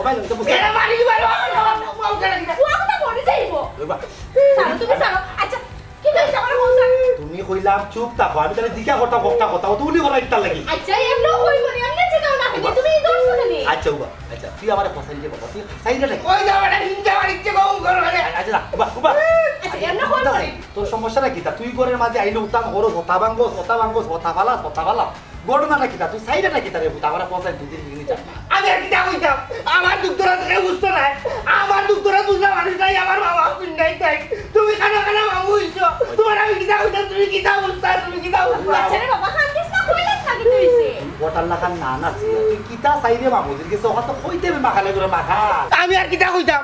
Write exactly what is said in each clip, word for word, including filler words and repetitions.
এরা মারি দিবা, বাবা, বাবা, বাবা, বাবা, বাবা। ফুয়া কথা মরে যাইব। ওই বা। ছাড়ো, তুমি ছাড়ো। আচ্ছা, কি কইছ আমার বউ ছাড়ো? তুমি কইলাম চুপ থাকো, আমি তাহলে জিজ্ঞা করতাম কটা কথা, অত উনি করাই তার লাগি। আচ্ছা, এমনও কইব না, এমনি জিগাও না কেন? তুমি এই দোষ কেন? আচ্ছা, উবা, আচ্ছা, তুই আমারে ফসাই দে বাবা, তুই ফসাই দে নাকি? ওই যাও, এটা হিংসা বাড়িচ্ছে, গম করো, আরে। আচ্ছা, যা, উবা, উবা। আচ্ছা, এমন কইব না। তোর সমস্যা নাকি তা? তুই ঘরের মাঝে আইলে উতান করো, হতা ভাঙ্গস, হতা ভাঙ্গস, হতা ফালাস, হতা ফালাস। ঘটনাটা কিতা? তুই সাইডে না কিতা রে পুত? আমরা পৌঁছাই দুই দিন দিন চার। আমি আর কিতা কইতাম? আমার দুঃখ দরদ কেউ বুঝতো না। আমার দুঃখ দরদ বুঝা মানুষ নাই, আমার বাবা পিন্ডাই তাই। তুমি কেন কেন বাবু হইছো? তোমার আমি কিতা কইতাম? তুমি কিতা বুঝতা? তুমি কিতা বুঝতা? আচ্ছা রে বাবা, কান্দিস না, কইলাম না কিতা হইছে? বটার লাখান না না ছিল। তুই কিতা চাইরে মামুজির গেছে? ওখান তো কইতে হবে মাখালে করে মাখা। আমি আর কিতা কইতাম?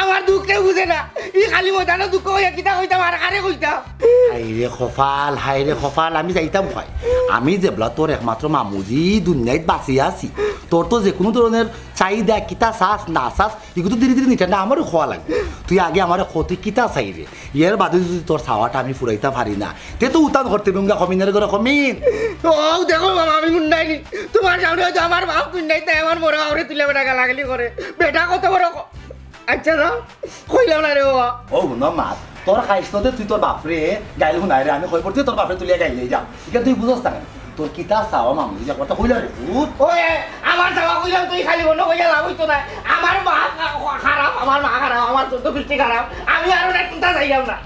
আমার দুঃখ কেউ বুঝে না। ই খালি ময়দানো দুঃখ হইয়া কিতা কইতাম আর কারে কইতাম? হায় রে কপাল, হায় রে কপাল, আমি যাইতাম কই? আমি যেবলা তোর একমাত্র মামুজি দুনিয়াত বাঁচিয়া আছি, তোর তো যে কোনো ধরনের চাহিদা, কিতা চাস না চাস, এগুলো তো ধীরে ধীরে নিতে না, আমারও খাওয়া লাগবে। তুই আগে আমারে ক, তুই কিতা চাইরে? এর বাদে যদি তোর চাওয়াটা আমি ফুরাইতা পারি না, তে তো উতান করতে বুঙ্গা কমিনের ঘরে কমিন। ও দেখো বাবা, আমি মুন্ডাইনি। তোমার সামনে হয়তো আমার বাপ মুন্ডাই, তাই আমার মরা বাপরে তুলে বেটা গালাগালি করে। বেটা কত বড় ক-, আচ্ছা না, কইলাম না রে বাবা। ও হুনো মা, তোর খাইছ তো তুই তোর বাপরে গাইল হুনাই রে, আমি কই পড়তে তোর বাপরে তুলিয়া গাইল লই যা। ইটা তুই বুঝছ না কেন? তোর কিতা চাওয়া মামু, ইটা কথা কইলা রে ভূত। ওই, আমার চাওয়া কইলাম তুই খালি মনে কইয়া লাভ হইতো না। আমার মা খারাপ, আমার মা খারাপ, আমার চোদ্দ গোষ্ঠী খারাপ। আমি আর ওরা কোনটা চাইলাম না।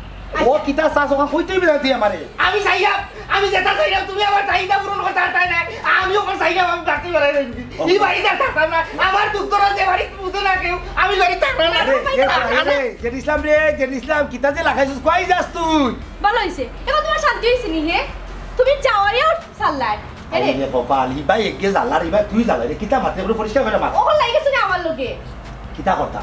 ও কিতা চাস ওখান কইতেই বেলা তুই আমারে। আমি চাইলাম, আমি যেটা চাইলাম তুমি আমার চাহিদা পূরণ করতে পারতাই না। আমি ওখানে চাইলাম আমি ডাকতে বেড়াই রয়েছি। ই বাড়িতে আর থাকতাম না। আমার দুঃখ দরদ যে বাড়িত বুঝে না কেউ, আমি বাড়িত থাকতাম না। আরে, এ, এ, এ, জেড ইসলাম রে, জেড ইসলাম, কিতা যে লাগাইছিস, কই যাস তুই? ভালো হইছে। এখন তোমার শান্তি হইছে নি হে? তুমি যাওয়ারিও সাল্লাই। আরে। আরে রে কপাল, ইবাই একে জ্বালা রে, ইবাই তুই জ্বালা রে, কিতা মাতে করে পরিষ্কার করে মাত। ওখান লাগি গেছে না আমার লগে। কিতা কথা?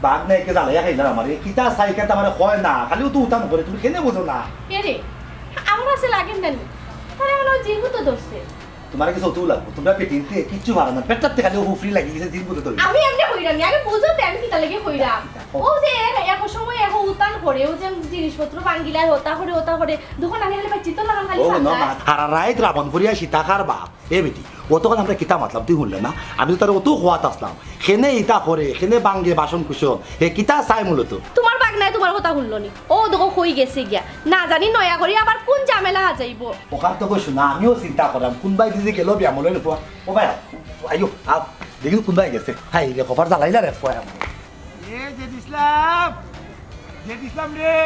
বাঘ না একে জ্বালাইয়া খাইলাম আমারে, কিতা চাই কিতা আমারে কয় না, খালি ও তো উতাম করে, তুমি কেনে বুঝো না? এ রে, আমার আছে লাগেন দেন। তারা আমার জিভু তো ধরছে। তোমার কিছু অতও লাগবো, তোমরা পেটিনতে কিচ্ছু পারো না, পেটটাতে খালি হুফরি লাগি গেছে, দিন বুঝে ধরি। আমি এমনি হইরাম না, আমি বুঝতে আমি কিতা লাগি হইরাম। ও যে এ-, এক সময় এক উতান করে, ও যে জিনিসপত্র ভাঙ্গিলায়, হতা করে, হতা করে, দোকান আমি খালি পাচ্ছি তো লাগাম খালি ও, না, ফাঁকা। না, হারা রাইত রাবণ ফুরিয়া সীতাকার বাপ। এ বেটি, অতক্ষণ আমরা কিতা মাতলাম, তুই শুনলে না? আমি তো তার অত খোয়াত আসলাম। খেনে ইতা করে, খেনে বাঙ্গে বাসন কুসন। হে কিতা চাই মূলত? তোমার বাগনায় তোমার কথা শুনলো নি? ও দেখো কই গেছে গিয়া। না জানি নয়া করি আবার কোন ঝামেলা হাজাইবো। ওখান তো কইছো না, আমিও চিন্তা করলাম, কোন বাই দিদি গেল বিয়ামলের উপর। ও ভাই, আইও, আও, দেখি কোন বাই গেছে। হায় রে, কপাল জ্বালাইলা রে, ফুয়া। এ জেড ইসলাম, জেড ইসলাম রে।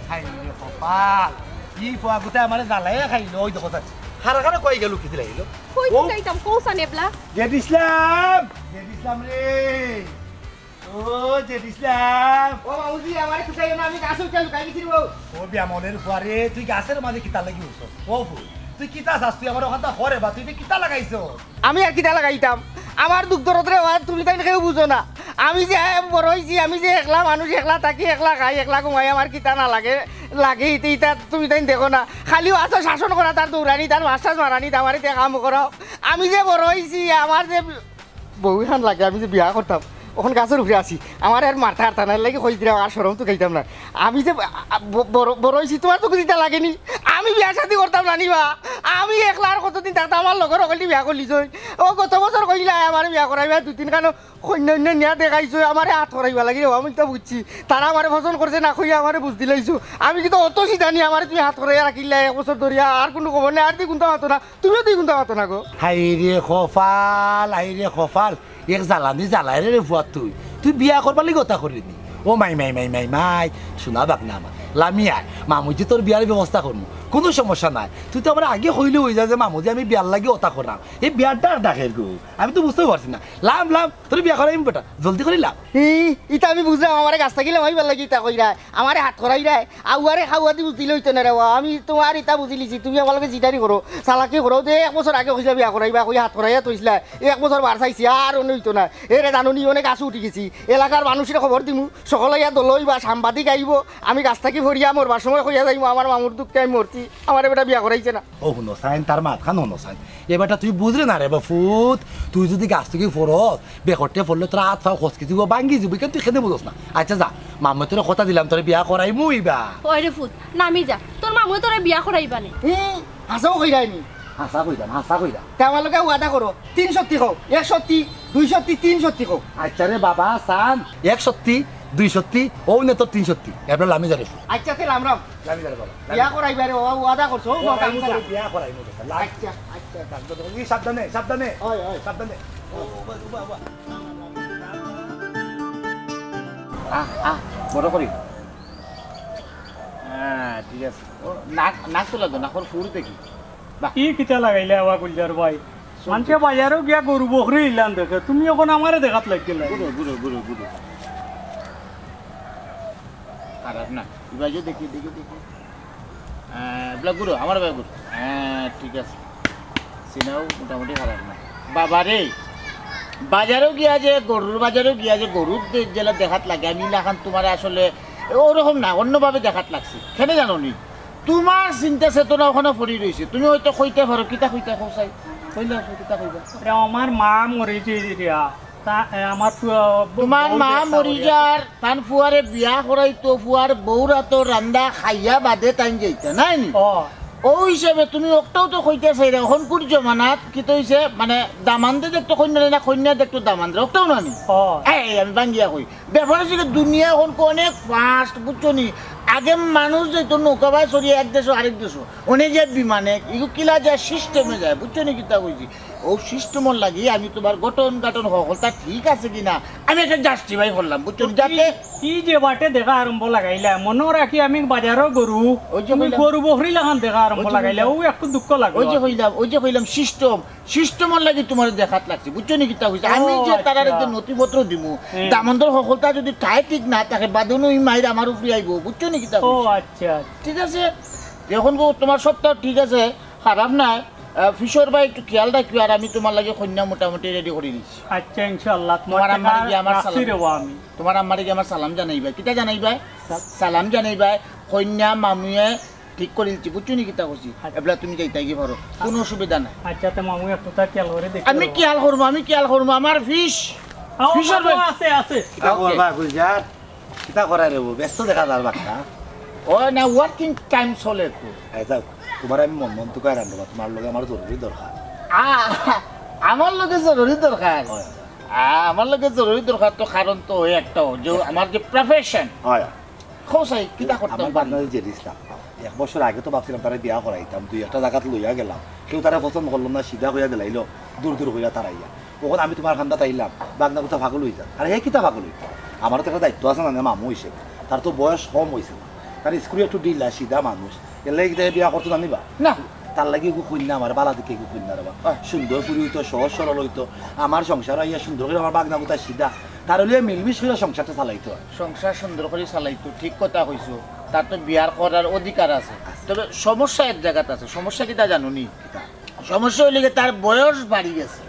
হায় রে কপাল, কি ফুয়া গুতে আমারে জ্বালাইয়া খাইলো, ওই দেখো তার। হারা হারা কই গেল, কি দিলাইলো? কই ও। যাইতাম, কৌসান এবলা? জেড ইসলাম, জেড ইসলাম রে। ও জেড ইসলাম। ও মামুজি, আমারে খুঁজাইও না, আমি গাছে উঠে লুকাই গেছি রে বউ। ও বিয়ামলের ফুয়া রে, তুই গাছের মাঝে কিতা লাগি উঠছস? ও ফুল, তুই কিতা চাস? তুই আমার ওখানটা ঘরে বা তুই এটা কিতা লাগাইছস? আমি আর কিতা লাগাইতাম? আমার দুঃখ দরদ রে, আর তুমি তাই কেউ বুঝো না। আমি যে বড় হইছি, আমি যে একলা মানুষ, একলা থাকি, একলা খাই, একলা ঘুমাই, আমার কিতা না লাগে, লাগে ইতে ইতা তুমি তাই দেখো না। খালিও আছো শাসন করা, তার দৌড়ানি, তার মাস্টার মারানি, আমার ইতে কাম করাও। আমি যে বড় হইছি, আমার যে বউ খান লাগে, আমি যে বিয়া করতাম, অখন গাছের উপরে আছি, আমার আর মারতা হারতা না, এর লাগি কই দিলাম, আর শরম তো খাইতাম না। আমি যে আ, আ, ব-, বড়, বড় হইছি, তোমার তো কিতা লাগেনি, আমি বিয়া শাদি করতাম না নি বা। আমি একলা আর কতদিন থাকতাম, আমার লগর অকলটি বিয়া করলি জয়। ও গত বছর কইলা আমার বিয়া করাইবা, দুই তিন খানো কইন্যা অইন্যা নিয়া দেখাইছো, আমারে হাত করাইবা লাগি রে, আমি তো বুঝছি। তারা আমারে পছন্দ করছে না, কইয়া আমারে বুঝ দিলাইছো। আমি কিন্তু অত সিধা নি, আমারে তুমি হাত করাইয়া রাখিলা এক বছর ধরিয়া, আর কোনো খবর নাই, আর দি কুন্তা মাতো না। তুমিও তো এই গুনতা পারতো না গো। হায় রে কপাল, হায় রে কপাল, এক জ্বালানি জ্বালায় রে, রে ফুয়া তুই। তুই বিয়া করবার লাগি কথা করিনি। ও মাই, মাই, মাই, মাই, মাই, শোনা বাপ না আমার। লামিয়া, মামুজি তোর বিয়ার ব্যবস্থা করমু। কোনো সমস্যা নাই। তুই তো আমার আগে কইলে হই যায় যে মামুজি আমি বিয়ার লাগি কথা করাম। এই বিয়ার ডাক ডাকের গো। আমি তো বুঝতেও পারছি না। লাম, লাম, তোর বিয়া করাইমু বেটা। জলদি করি লাম। ই, ইতা আমি বুঝলাম, আমারে গাছ থাকিলে মাইবার লাগি ইতা কইরা। আমারে হাত করাইরা। আউয়ারে খাওয়া দি বুঝিলে হইতো না রে বা, আমি তোমার ইতা বুঝিলিছি, তুমি আমার লগে জিটারি করো, চালাকি করো, যে এক বছর আগে কইছা বিয়া করাইবা, কই হাত করাইয়া থইছিলা, এক বছর বার চাইছি, আর অনে হইতো না। এ রে জানো নি, অনে গাছ উঠি গেছি, এলাকার মানুষরে খবর দিমু, সকলে ইয়া দল হইবা, সাংবাদিক আইবো, আমি গাছ থাকি ফরিয়া মরবার সময় কইয়া যাইমু, আমার মামুর দুঃখে আমি মরছি, আমারে বেটা বিয়া করাইছে না। ও হুনো সাইন, তার মাত খান হুনো সাইন। এ বেটা তুই বুঝরে না রে বা ফুত, তুই যদি গাছ থাকি ফরস, বেকটে ফরলে তোর হাত পাও খসকি দিব, ভাঙ্গি দিব, কিন্তু তুই খেতে বুঝস না। আচ্ছা যা, মামা তোরে কথা দিলাম, তোরে বিয়া করাইমু ইবা। ওই রে ফুত, নামি যা, তোর মামু তোরে বিয়া করাইবা নে। হুম, হাসাও কইরাইনি। হাছা কইরাম, হাছা কইরাম। তে আমার লগে ওয়াদা করো, তিন সত্যি কও, এক সত্যি, দুই সত্যি, তিন সত্যি কও। আচ্ছা রে বাবা, সান, এক সত্যি, দুই সত্যি, অউ নে তোর তিন সত্যি। এবার আমি যারে। আচ্ছা, তে রাম রাম। আমি যারে বাবা। বিয়া করাইবারে, ও ওয়াদা করছো, ও ও, কাম আমি চালা। যারে বিয়া করাই, মনে হয়। আচ্ছা, আচ্ছা। এই সাবধানে, সাবধানে। ওই, ওই। সাবধানে। ও, ও, বাবা, বাবা। আহ, আহ, বড় করি। হ্যাঁ, ঠিক আছে। ও, নাক, নাক তো লাগতো, নাকর ফুর দেখি। বাহ। ই কিতা লাগাইলে আবা গুলজার ভাই? মানষে বাজারো গিয়া গরু বকরি ইলান দেখে, তুমি অখন আমারে দেখাত লাগিলায়। গুরু, গুরু, গুরু, গুরু। খারাপ না। ইবাইজো দেখি, দেখি, দেখি। আহ, বলা গুরু, আমার ভাই গুরু। হ্যাঁ, ঠিক আছে। সিনাও মোটামুটি খারাপ না। বাবা রে, বাজারো গিয়া যে গরুর বাজারো গিয়া যে গরুর দে-, যেলা দেখাত লাগে, আমি ইলাখান তুমারে আসলে ওরকম না, অন্যভাবে দেখাত লাগছে। কেনে জানো নি? তুমার চিন্তা চেতনা অখানো পড়ি রইছে। তুমি হয়তো কইতা পারো, কিতা কইতা কও চাই? কইলে কিতা কইবা? রে, আমার মা মরি যে রিয়া। তা, এ, আমার পু-, তুমার বউ মা দেখা মরি হইয়া। যার, তান ফুয়ারে বিয়া করাইতো, ফুয়ার বউর আতো রান্দা খাইয়া বাদে তাইন যাইতা, নায় নি? ও। অউ হিসাবে তুমি অকটাও তো কইতা চাইরায়, অখনকুর জমানাত কিতা অইছে, মানে, দামান্দে দেখতো কইন্যারে না, কইন্যায় দেখতো দামান্দরে, অকটাও না নি? ও। এই, আমি ভাঙ্গিয়া কই, ব্যাপার অইছে কি, দুনিয়া অখনকু অনেক fast, বুঝছো নি? আগে মানুষ যাইতো নৌকা বায় চড়িয়া এক দেশো আরেক দেশো, অনে যে বিমানে, ইগু কিলা যায় system-এ যায়, বুঝছো নি কিতা কইছি? অউ system-র লাগি আমি তুমার গঠন গাঠন হকলতা ঠিক আছে কিনা, আমি একটা justify করলাম, বুঝছো নি? যাতে ই যে বাটে দেখা আরম্ভ লাগাইলা, মনো রাখি আমি বাজারো গরু, ওই যে তুমি কইলাম। গরু বকরি লাখান দেখা আরম্ভ ওই যে লাগাইলা, কইলাম। অউ একটু দুঃখ লাগলো। ওই যে কইলাম, ওই যে কইলাম system, system-র লাগি তুমারে দেখাত লাগছে, বুঝছো নি কিতা কইছি? ও, আমি যে তারারে আচ্ছা। যে নথিপত্র দিমু, হুম। দামান্দর হকলতা যদি ঠায় ঠিক না থাকে, বাদে নু ই মাইর আমার উপরে আইবো, বুঝছো নি কিতা ও, কইছি? আচ্ছা, আচ্ছা। ঠিক আছে, অখন গো তুমার সবতা ঠিক আছে, খারাপ নায়। আহ, ফিশর ভাই একটু খেয়াল রাখিও, আর আমি তুমার লাগি কইন্যা মোটামুটি ready করি দিছি। আচ্ছা, ইনশাআল্লাহ, তুমার তুমার আম্মারে গিয়া আমার রাখছি সালাম। রে বা আমি। তুমার আম্মারে গিয়া আমার সালাম জানাইবা। কিতা জানাইবা? সাল- সালাম জানাইবা। কইন্যা মামুয়ে ঠিক করি দিছি, বুঝছো নি কিতা কইছি? আচ্ছা। এবলা তুমি যাইতায় গি পারো, কুনু অসুবিধা নাই। আচ্ছা, তে মামু একটু তা খেয়াল করি দেখি আমি রে বা। খেয়াল করমু, আমি খেয়াল করমু, আমার ফিশ। আও, ফিশর মামু ভাই। আছে, আছে। কিতা OK। করবা, গুলজার? কিতা করায় রে বা? ব্যস্ত দেখা যার বাক্কা। ও না, working time চলে তো। এই যাও, তুমারে আমি মন মন তো কইরাম রে বা, তুমার লগে আমার জরুরি দরকার। আ, আমার লগে জরুরি দরকার? হয়, হয়। আ, আমার লগে জরুরি দরকার তো কারণ তো অউ একটা, যে আমার যে profession। হয়, হয়। কও চাই, কিতা করতাম আমার পারি? বাগনারে যে দিছলাম, এক বছর আগে তো ভাবছিলাম তারে বিয়া করাইতাম, দুই একটা জাগাত লইয়া গেলাম, কেউ তারে পছন্দ করলো না, সিধা কইয়া দিলাইলো, দূর দূর কইয়া তারাইয়া। অখন আমি তুমার কান্দাত আইলাম, বাগনা গুতা পাগল অইযার। আর হে কিতা পাগল অইতো? আমারও তো একটা দায়িত্ব আছে না, না মামু হিসেবে। তার তো বয়স কম অইছে না, তার স্ক্রু একটু ঢিলা, সিধা মানুষ, এর লাগি কিতা বিয়া করতো না নি বা? না। তার লাগি এগু কইন্যা আমার, বালা দেখি এগু কইন্যা রে বা। আহ। সুন্দর করি অইতো, সহজ সরল অইতো, আমার সংসার আইয়া সুন্দর করি আমার বাগনা গুতা সিধা, তার অইলে মিলমিশ করি সংসারটা চালাইতো আর। সংসার সুন্দর করি চালাইতো, ঠিক কথা কইছো। তার তো বিয়ার করার অধিকার আছে। আছে। তবে সমস্যা এক জাগাত আছে। সমস্যা কিতা জানো নি? কিতা? সমস্যা অইলো গি তার বয়স বাড়ি গেছে।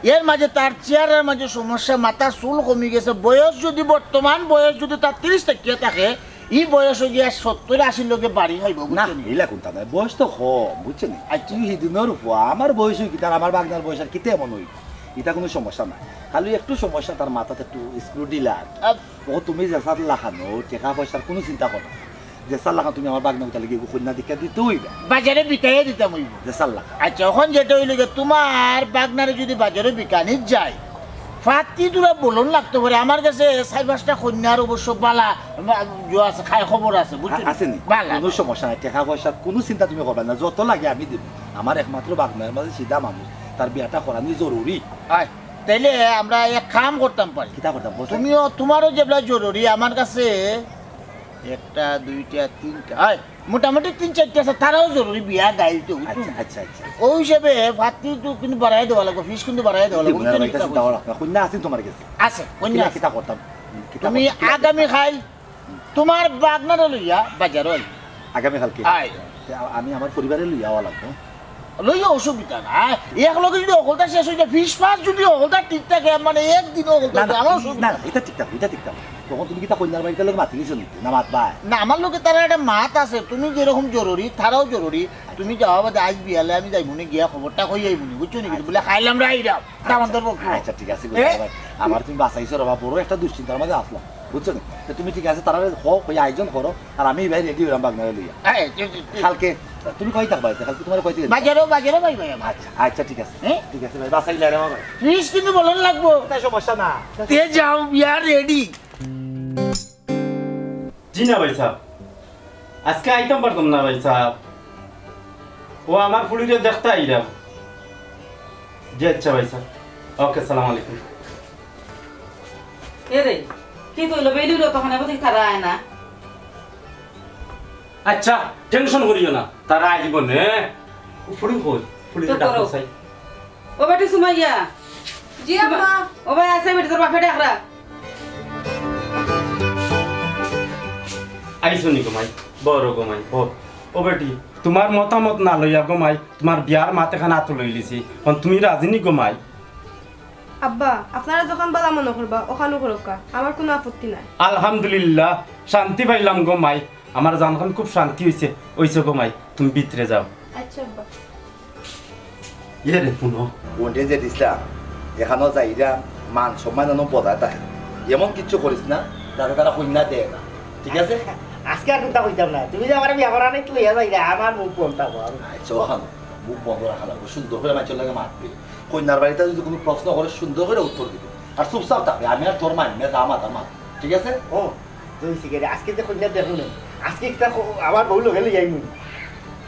এর মাঝে তার চেহারার মাঝে সমস্যা, মাথার চুল কমি গেছে। বয়স যদি, বর্তমান বয়স যদি তার তিরিশ থাকিয়া থাকে, ই বয়স অইয়া সত্তর আশির লগে বাড়ি খাইবো, না, বুঝছো নি? ইলা কুন্তা নায়, বয়স তো কম, বুঝছো নি? আচ্ছা। তুই হিদিনর ফুয়া, আমার বয়স অই কিতা, আমার বাগনার বয়স আর কিতা এমন অই? ইটা কুনু সমস্যা নায়, খালি একটু সমস্যা তার মাথাত একটু স্ক্রু ঢিলা আর কি। আব- ও তুমি যেসার লাখান, টেকা পয়সার কুনু চিন্তা করো না। যেসার লাখান তুমি আমার বাগনা গুতার লাগি এগু কইন্যা দেখিয়া দিতে অইবা। বাজারে বিকাইয়া দিতাম অইবো। যেসার লাখান। আচ্ছা, অখন যেটা অইলো গি, তুমার বাগনারে যদি বাজারে বিকানিত যাই, ফাত্তি দুরা বলন লাগতো পারে। আমার গেছে চাইর পাঁচটা কইন্যার অবশ্য বালা, মা-, ইয়ে আছে, খাই খবর আছে, বুঝছো নি? আ-, আছে নি? বালা। কুনু সমস্যা নাই, টেকা পয়সার কুনু চিন্তা তুমি করবা না, যত লাগে আমি দিমু। আমার একমাত্র বাগনার মাঝে সিধা মানুষ, তার বিয়াটা করানি জরুরি। অয়, তাইলে আমরা এক কাম করতাম পারি। কিতা করতাম, বলো? তুমিও, তুমারও যেবলা জরুরি, আমার গেছে একটা, দুইটা, তিনটা, অয়, মোটামুটি তিন চাইরটা আছে, তারাও জরুরি, বিয়া গাইল তো, বুঝছো? আচ্ছা, আচ্ছা, আচ্ছা। অউ হিসাবে ফাত্তি তো কিন্তু বাড়াই দেওয়া লাগবো, ফিশ কিন্তু বাড়াই দেওয়া লাগবো, বুঝছো নি? চিন্তা করো না, কইন্যা আছে তুমার গেছে? আছে, কইন্যা কিতা, আছে। কিতা করতাম? কিতা তুমি করতাম? কিতা আগামী করতাম? খাইল তুমার বাগনারে লইয়া বাজারো আই। আগামী কালকে? আয়। তে আ-, আমি আমার পরিবারে লইয়া আওয়া লাগবো। লইয়া অসুবিধা নাই। এক লগে যদি হকলতা শেষ অই যায়, ফিশ মাছ যদি হকলতা ঠিক থাকে, মানে একদিন হকলতা না, না, আমার অসুবিধা না, না, নাই। ইটা ঠিক থাকবো, ইটা ঠিক থাকবো। তখন তুমি কিতা কইন্যার বাড়ির লগে মাতি নিছো নি? না মাতবায়? না, আমার লগে তারার একটা মাত আছে, তুমি যেরকম জরুরি, তারাও জরুরি। তুমি যাওয়া বাদে আইজ বিয়ালে আমি যাইমুনি গিয়া খবরটা কই আইমুনি, বুঝছো নি? আচ্ছা। বুলে, "খাইলাম রে, আইরাম।" আচ্ছা। দামান্দর পক্ষ। আচ্ছা, ঠিক আছে, এ? গুলজার ভাই। আমারে তুমি বাঁচাইছো রে বা, বড় একটা দুশ্চিন্তার মাঝে আছলাম। বুঝছো নি? তো তুমি ঠিক আছে, তারারে কও, কই আয়োজন করো, আর আমি ভাই রেডি অইরাম বাগনারে লইয়া। এই, এই, এই, এই। কালকে তুমি কই থাকবা? কালকে তুমার কই থাকি? বাজারো, বাজারো ভাই, ভাই, আমার। আচ্ছা, আচ্ছা, ঠিক আছে। হ্যাঁ? ঠিক আছে ভাই, বাসাই যাই রে বাবা। ত্রিশ কিন্তু বলন লাগবো। তাই সমস্যা না। তে যাও, we are ready। জি না ভাই সাহেব, আজকে আইতাম পারতাম না ভাই সাহেব। ও আমার ফুড়িরে দেখতা আইরাম। জি আচ্ছা ভাই সাহেব, ওকে, সালাম আলাইকুম। এ রে, কি কইলো? বেলুড় তখন এবার থেকে তারা আয় না। আচ্ছা, টেনশন করিও না, তারা আইব নে। ফুড়ি কই? ফুড়ি তো ডাকো করো। চাই। ও বেটি সুমাইয়া। জি আম্মা। ও ভাই আছে বেটি, তোর বাপে ডাকরা। আইসনি গো মাই, বড় গো মাই, বড়। ও বেটি, তুমার মতামত না লইয়া গো মাই, তুমার বিয়ার মাত এখান আতো লইলিছি। অখন তুমি রাজি নি গো মাই? আব্বা, আপনারা যখন বালা মনে করবা, ওখানো করুক্কা, আমার কুনু আপত্তি নাই। আলহামদুলিল্লাহ, শান্তি পাইলাম গো মাই, আমার জানখান খুব শান্তি অইছে। অইছে গো মাই, তুমি ভিতরে যাও। আচ্ছা আব্বা। ইয়ে রে, হুনো। ওন্টে যে দিছলাম, এখানো যাইরা মান সম্মান যেন বজায় থাকে। এমন কিচ্ছু করিস না, যাতে তারা কইন্যা দেয় না। ঠিক আছে? আজকে আর কুন্তা কইতাম না। তুমি যে আমারে বিয়া করানিত লইয়া যাইরা, আমার মুখ বন্ধ থাকবো। আচ্ছা, ওখানো মুখ বন্ধ রাখা লাগবো। সুন্দর করি মাইনষর লগে মাতবে। কইন্যার বাড়িতে যদি কুনু প্রশ্ন করে, সুন্দর করি উত্তর দিবে। আর চুপচাপ থাকবে। আমি আর তোর মাইন্যা যা মাতার মাত। ঠিক আছে? ও, তুই শিখে দে। আজকে যে কইন্যা দেখমু না, আজকে একটা ক-, আমার বউ লগে লই আইমু।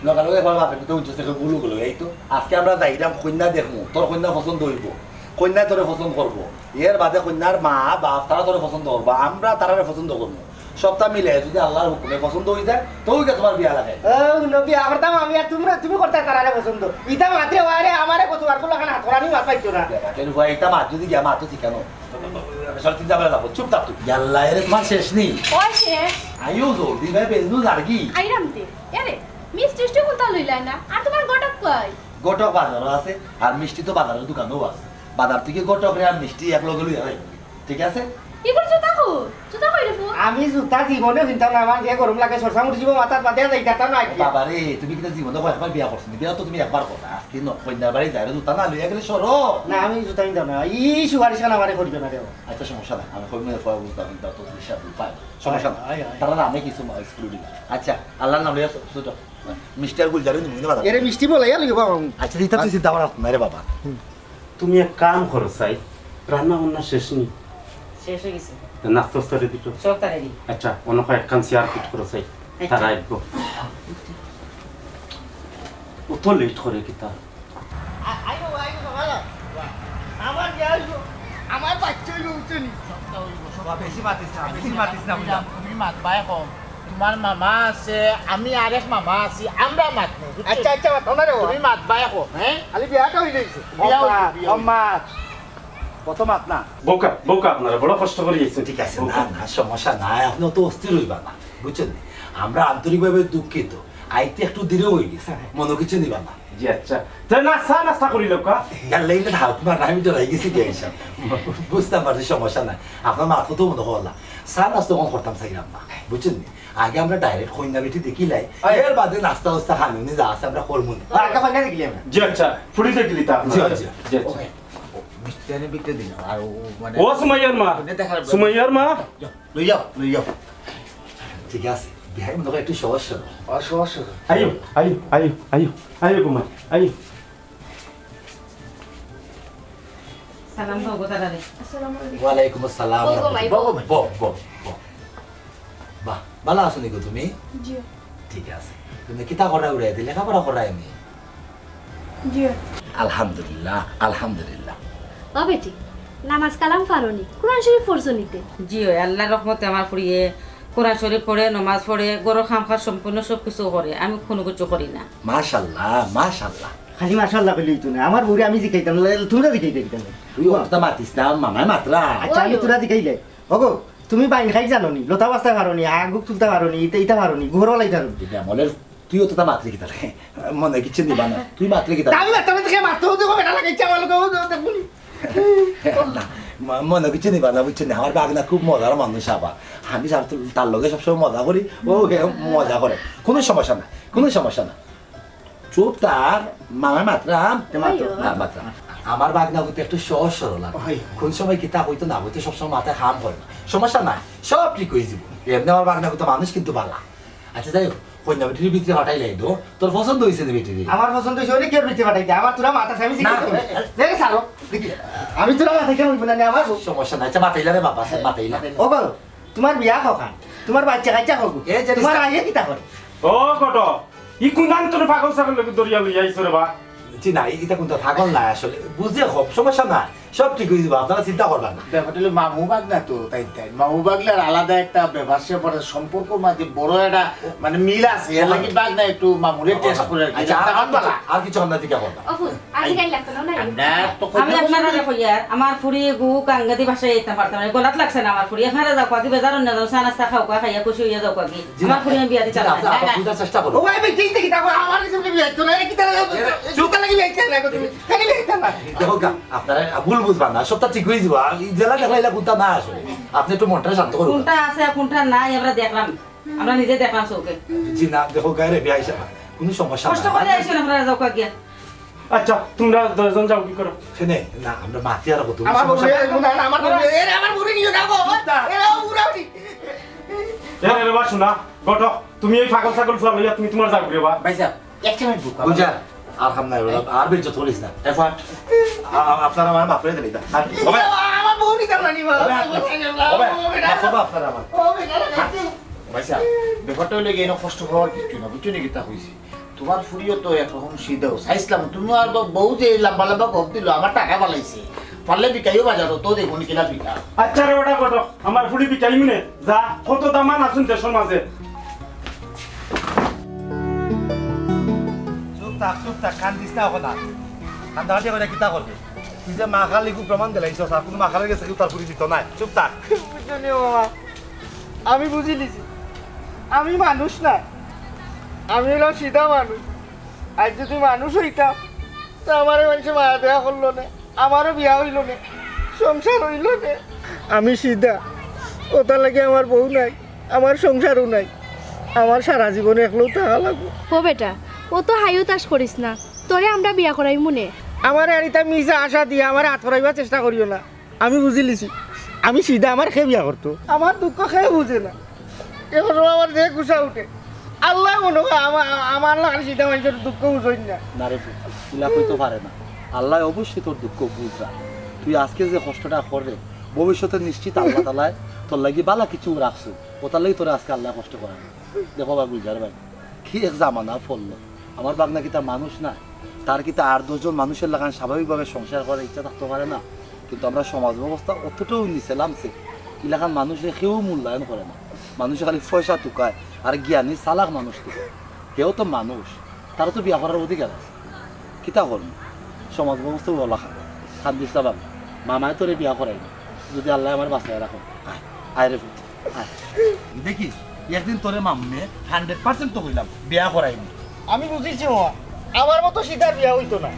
লগে লগে একবার বাপের তো উঠছে, সে বউ লগে লই আইতো। আজকে আমরা যাইরাম কইন্যা দেখমু, তোর কইন্যা পছন্দ অইবো, কইন্যায় তোরে পছন্দ করবো। এর বাদে কইন্যার মা বাপ তারা তোরে পছন্দ করবো, আমরা তারারে পছন্দ করমু। সবটা মিলে যদি আল্লাহর হুকুমে পছন্দ অই যায়, তো অইগেছে তুমার বিয়া লাগাই। ও, নবী, আবার দাম আমি আর তুমরা, তুমি করতে তারারে পছন্দ। ইতা মাত্রে ওয়ারে আমারে কত আর কুলাখান হাত করানি মাত পাইতো না। বেটা, কেন ভাই, ইতা মাত যদি গিয়া মাত তো ঠিকানো। সব চিন্তা করে রাখো, চুপ থাক তুই। ইয়াল্লা, এরে তুমার শেষ নি। ওই শেষ। আইও জলদি ভাই, বেলনু জারগি। আইরাম তে। এরে, মিষ্টি টিষ্টি কুন্তা লইলাই না। আর তুমার ঘটক কই? ঘটক বাজারো আছে, আর মিষ্টি তো বাজারর দোকানো আছে। বাজার থাকি ঘটক রে আর মিষ্টি এক লগে লইয়া যাইবো। ঠিক আছে? ইগুর জুতা কই? জুতা কই রে ফুয়া? আমি জুতা জীবনে পিনতাম না, আমার যে গরম লাগে, সরষা মুড়ি জীবন মাথাত বাঁধিয়া যাইতাম না আজকে। বাবা রে, তুমি কিতা জীবনে কয়বার বিয়া করছো? বিয়া তো তুমি একবার করো। আজকে ন-, কইন্যার বাড়ি যাইরা জুতা না লইয়া গেলে সরো। না, আমি জুতা পিনতাম না। ই সুপারিশ খান আমারে করিও না রে। আচ্ছা, সমস্যা নাই। আমি কইমু, এর পরে বুঝতাম, কিন্তু তো হিসাব পাই। সমস্যা নাই। আয়, আয়, আয়। তারা না, আমি কিছু মা-, স্কুলে দিই। আচ্ছা, আল্লাহর নাম লইয়া ছ-, ছোট। মিষ্টি আর গুলজারও নিমু কিন্তু বাজার। এরে মিষ্টি বলাইয়া লইও বাবা। আচ্ছা, ইতা তুই চিন্তা করার না রে বাবা। হুম। তুমি এক কাম করো চাই, রান্না বান্না শেষ নি? শেষ অই গেছে। তে নাস্তা উস্তা রেডি তো? সব তা রেডি। আচ্ছা, অনো কয়েকখান চেয়ার ফিট করো চাই, আচ্ছা। তারা আইবো। অত লেট করে কিতা? আ-, আইবো, আইবো, ভালো। আমার যে আইবো, আমার বাচ্চা অইবো, বুঝছো নি? বাবা, বেশি মাতিস না, বেশি মাতিস না, বুঝলাম। তুমি মাতবায় কম। তুমার মামা আছে, আমি আরেক মামা আছি, আমরা মাতমু, বুঝছো? আচ্ছা, আচ্ছা, মাতো না রে বাবা। তুমি মাতবায় কম, হ্যাঁ? খালি বিয়াটা অইলে অইছে। বিয়া অইছে, বিয়া অইছে। কত মাত না? বউকা, বউকা আপনারা বড় কষ্ট করি আইছেন। ঠিক আছে, না, না, সমস্যা নাই, আপনে অত অস্থির অইবা না, বুঝছইন নি? আমরা আন্তরিকভাবে দুঃখিত, আইতে একটু দেরি অই গেছে, মনো কিচ্ছু নিবা না। জি আচ্ছা, তে নাস্তা, নাস্তা করি লউক্কা। ইয়াল্লা, ইলে হাত মার, আমি ডরাই গেছি গিয়া হিসাব। বুঝতাম পারছি, সমস্যা নাই, আপনার মাত তো মনো করলা। চা নাস্তা অখন করতাম চাইরাম না, বুঝছইন নি? আগে আমরা direct কইন্যা বেটি দেখিলাই, আয়। এর বাদে নাস্তা উস্তা খানি উনি যা আছে আমরা করমু নে। আগে কইন্যা দেখিলাই আমরা। জি আচ্ছা, ফুড়ি দেখিলি তো আপনারা? জি, জি। জি আচ্ছা। ওকে। ও, মিষ্টি আনি বিকতে দিন, আর ও, ও মানে ও সুমাইয়ার মা, ওটা দেখার সুমাইয়ার মা। যাও, লই যাও, লই যাও। ঠিক আছে, বিয়াই মনে হয় একটু সহজ সরল। অ, সহজ সরল। আইও, আইও, আইও, আইও, আইও গো মা, আইও। সালাম দাও গো তারারে। আসসালামু আলাইকুম। ওয়ালাইকুম আসসালাম। বও গো মাই, বও। বও, বও, বও। বাহ, ভালা আছো নি গো তুমি? জি। ঠিক আছে। তুমি কিতা করা উড়াই দিলে, লেখাপড়া করায় নি? জি। আলহামদুলিল্লাহ, আলহামদুলিল্লাহ। ও বেটি, নামাজ কালাম পারো নি? কোরআন শরীফ পড়ছো নি তে? জি অয়, আল্লাহর রহমতে আমার ফুড়িয়ে কোরআন শরীফ পড়ে, নমাজ পড়ে, ঘরর কাম কাজ সম্পূর্ণ সব কিছু করে, আমি কুনু কিছু করি না। মাশাআল্লাহ, মাশাআল্লাহ। খালি মাশাআল্লাহ কইলেই তো না, আমার বউরে আমি জিকাইতাম, তুমরা জিকাইতায় কিতা? তুই অতটা মাতিস না, মামায় মাতরা। আচ্ছা, আমি ওই, ওই। তুমরা জিকাইলে। ওগো, তুমি বাইন খাই জানো নি, লতা বাছতা পারো নি, আগুক তুলতা পারো নি, ইতা, ইতা পারো নি, ঘর ওলাইতা পারো নি। এটা আমলের তুই অতটা মাতরে কিতা রে? মনে কিচ্ছু নিবা না, তুই মাতরে কিতা? আমি মাততাম না, তোকে মাততে হতে হবে, বেটা লাগাইছে আমার লগে, ও, ও, দেখুন। না, ম-, মনে কিচ্ছু নিবা না, বুঝছো নি? আমার বাগনা খুব মজার মানুষ আবার। আমি সব তার লগে সবসময় মজা করি, ও হে মজা করে। কোনো সমস্যা নাই, কোনো সমস্যা নাই। চুপ তার, মামায় মাতরাম। তে মাতরাম। না, মাতরাম। আমার ভাগনা কিন্তু একটু সহজ সরল আর। অয়। কোন সময় কিতা কইতো না কইতো সবসময় মাথায় কাম করে না। সমস্যা নাই, সব ঠিক অইযিবো। এমনে আমার ভাগনা কিন্তু মানুষ কিন্তু ভালা। আচ্ছা, যাই হোক, কইন্যা বেটির ভিতরে পাঠাইলাই তো, তোর পছন্দ অইছে নি বেটিরে? আমার পছন্দ অইছে, অইলে কিওর ভিতরে পাঠাইতে? আমার তোরা মাথা আমি না। জিজ্ঞেস করি। দেখে সারো, দেখি, আমি তোরা মাথা কেমন বলবো না, আমার বউ। সমস্যা নাই, আচ্ছা, মাতাইলা রে বাবা, সে মাতাইলা। ও গো, তোমার বিয়া কখন? তোমার বাচ্চা কাচ্চা হোক। এ যে তোমার রিস্তা- আইয়ে কিতা করে? ও কত? ই কোন ধান তোর পাগল ছাগল লোক দরিয়া লইয়া আইছো রে বা? জি না, ইটা কোনটা পাগল না আসলে। বুঝে খুব সমস্যা না, সব ঠিক অইযিবো, আপনারা চিন্তা করবেন না। ব্যাপারটা অইলো মামু ভাগনা তো, তাই তাই। মামু ভাগনার আলাদা একটা ব্যবসা পড়ে সম্পর্ক মাঝে বড় একটা মানে মিল আছে। এর লাগি ভাগনা একটু মামুরে টেস্ট করে আর কি। আচ্ছা, আর, আর কিছু, আর কিছু আমরা জিজ্ঞাসা করবেন। অফু, আজি কাল লাগতো না, না। আমরা তো আমি কথা আপনারা বলি। কইয়ার, আমার ফুড়ি গু কাঙ্গাদি ভাষায় এটা পারতাম না। গলাত লাগছে না আমার ফুড়ি। আপনারা যাও, কাকি বেজার অন্য যাও, চা নাস্তা খাও, খাইয়া খুশি অইয়া যাও, কাকি। জি, আমার ফুড়ি আমি বিয়া দিতাম জি, না। আপনি, আপনি বুঝার চেষ্টা করুন। ও ভাই, ভাই, চিন্তা কিতা? আমার কিছু বিয়া দিতো না, কিতা লাগে? এ, চুপ। কিতা লাগে বিয়া দিতো না, তুমি? কেন বিয়া দিতো না? দেখো গা, আপনারা ভুল বুঝবা না, সবটা ঠিক অইযিবো। আর এই জেলা দেখলে এটা কোনটা না আসলে। আপনি একটু মনটা শান্ত করুন। কোনটা আছে আর কোনটা নাই আমরা দেখলাম, আমরা নিজে দেখলাম চোখে। জি না, দেখো গায়ে রে বিয়া হিসাব, কোনো সমস্যা কষ্ট নাই। করে আইসো না, আপনারা যাও কাকিয়া। আচ্ছা, তোমরা দুইজন যাও, কি করো? শুনে, না, আমরা মাতি আর কত আমার সমস্যা বউরে, নাই। না, না, আমার বউরে, এরে, আমার বউরে নিও না গো। চুপ থাক। এরে, ও বুড়া উঠি। এ, এরে বা শোনা, ঘটক, তুমি এই পাগল ছাগল ফুয়া লইয়া তুমি তোমার যাও রে বা। ভাই সাহেব, একটা মিনিট বুক। গুলজার, আর কাম নাই, ওরা আর বেইজ্জত করিস না। এ ফাট। আ-, আ-, আপনারা আমার মাফ করে দিলে এটা। আর, ওবে। আমার বউ নিতাম না নি, মা। ওবে, আপনি, ওবে, ওবে, ওবে, মাফ করবা আপনারা আমার। ওবে, ওবে, ওবে। ভাই সাহেব, ব্যাপারটা অইলো গিয়া, এনে কষ্ট পাওয়ার কিচ্ছু না, বুঝছো নি কিতা কইছি? তোমার ফুড়িও তো একরকম সিধাও। চাইছিলাম, তুমি আর বা-, বউ যে লম্বা লম্বা গপ দিল, আমার টাকা ফালাইছে। পারলে বিকাইও বাজারো, তো দেখো নি কিলা বিকা। আচ্ছা রে বেটা ঘটক, আমার ফুড়ি বিকাইমু নে। যা, কত দামান আছইন দেশর মাঝে। চুপ থাক, চুপ থাক, কান্দিস না অখন আর। কান্দাকাটি কইরা কিতা করবে? তুই যে মা কালীগু প্রমাণ দিলাইছস, আর কোনো মা কালীর গেছে কেউ তার ফুড়ি দিতো নায়। চুপ থাক। বুঝছো নি মামা, আমি বুঝিলিছি, আমি মানুষ না, আমি অইলাম সিধা মানুষ। আর যদি মানুষ অইতাম, তে আমারে মানষে মায়া দয়া করলো নে, আমারও বিয়া অইলো নে, সংসার অইলো নে। আমি সিধা, অতার লাগি আমার বউ নাই, আমার সংসারও নাই, আমার সারা জীবন একলো থাকা লাগবো। ও বেটা, অত হাই হুতাশ করিস না, তোরে আমরা বিয়া করাইমু নে। আমারে আর ইতা মিছা আশা দিয়া আমারে আত করাইবার চেষ্টা করিও না। আমি বুঝিলিছি, আমি সিধা, আমার কে বিয়া করতো? আমার দুঃখ কেউ বুঝে না। এখন আমার যে গুসা উঠে, আল্লায় মনো কয় আমা-, আমার লাখান সিধা মানষর দুঃখ বুঝইন না। না রে পুত, ইলা কইতো পারে না। আল্লায় অবশ্যই তোর দুঃখ বুঝরা। তুই আজকে যে কষ্টটা কররে, ভবিষ্যতে নিশ্চিত আল্লাহ তাআলায় তোর লাগি বালা কিছু রাখছইন। অতার লাগি তোরে আজকে আল্লায় কষ্ট করাইন। দেখো বা গুলজার ভাই, কি এক জামানা পড়লো। আমার ভাগনা কিতা মানুষ না? তার কিতা আট দশ জন মানুষর লাখান স্বাভাবিকভাবে সংসার করার ইচ্ছা থাকতো পারে না? কিন্তু আমরা সমাজ ব্যবস্থা অতটাও নিচে লামছে, ইলাখান মানুষরে কেউ মূল্যায়ন করে না। মানুষে খালি পয়সা তুকায়, আর জ্ঞানী চালাক মানুষ তুকায়। হেও তো মানুষ, তারও তো বিয়া করার অধিকার আছে। কিতা করমু? সমাজ ব্যবস্থা অলাখান। কান্দিস না বাবা, মামায় তোরে বিয়া করাইবো, যদি আল্লায় আমারে বাঁচাইয়া রাখইন। আয়, আয় রে পুত, আয়। দেখিস, একদিন তোরে মামুয়ে hundred percent তো কইলাম, বিয়া করাইমু। আমি বুঝিছি মামা, আমার মতো সিধার বিয়া অইতো না।